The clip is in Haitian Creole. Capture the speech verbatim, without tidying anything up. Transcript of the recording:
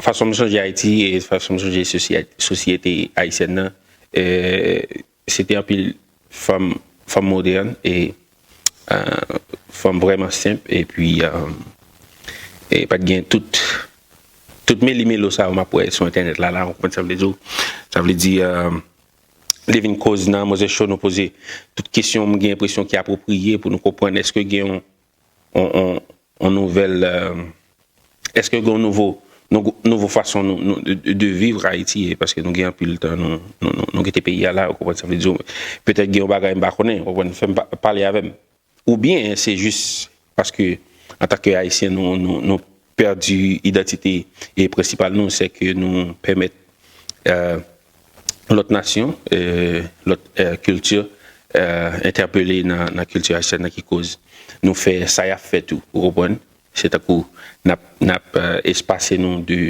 fason m sonje Ayiti e fason m sonje sosyete, sosyete ayisyèn nan, e, se te anpil fanm, fanm modèn e, e, fanm vrèman senp, epi, e, e pa t gen tout, tout meli melo sa yo m ap wè sou entènèt la, la, ou konprann sa m vle di w? Sa vle di, e, li vin koz nan Manzè Cho nou poze tout kesyon m gen enpresyon ki apwopriye pou nou konprann èske gen yon, yon, yon, yon nouvèl, e, èske gen yon nouvo, nou, nouvo fason nou, nou, de, de viv Ayiti, e paske nou gen anpil tan nou, nou, nou, nou kite peyi a la, ou konprann sa vle di, petèt gen yon bagay m pa konnen, ou konprann, fè m pa- pale avè m. Oubyen se jis paske antanke Ayisyen nou, nou, nou pèdi idantite e prensipal nou, se ke nou pèmèt, e, lòt nasyon, e, lòt, e, kilti, e, entèpele nan, nan kilti ayisyèn nan ki koz nou fè sa y ap fè tou, ou konprann? Se tankou n ap, n ap, e, espase nou de,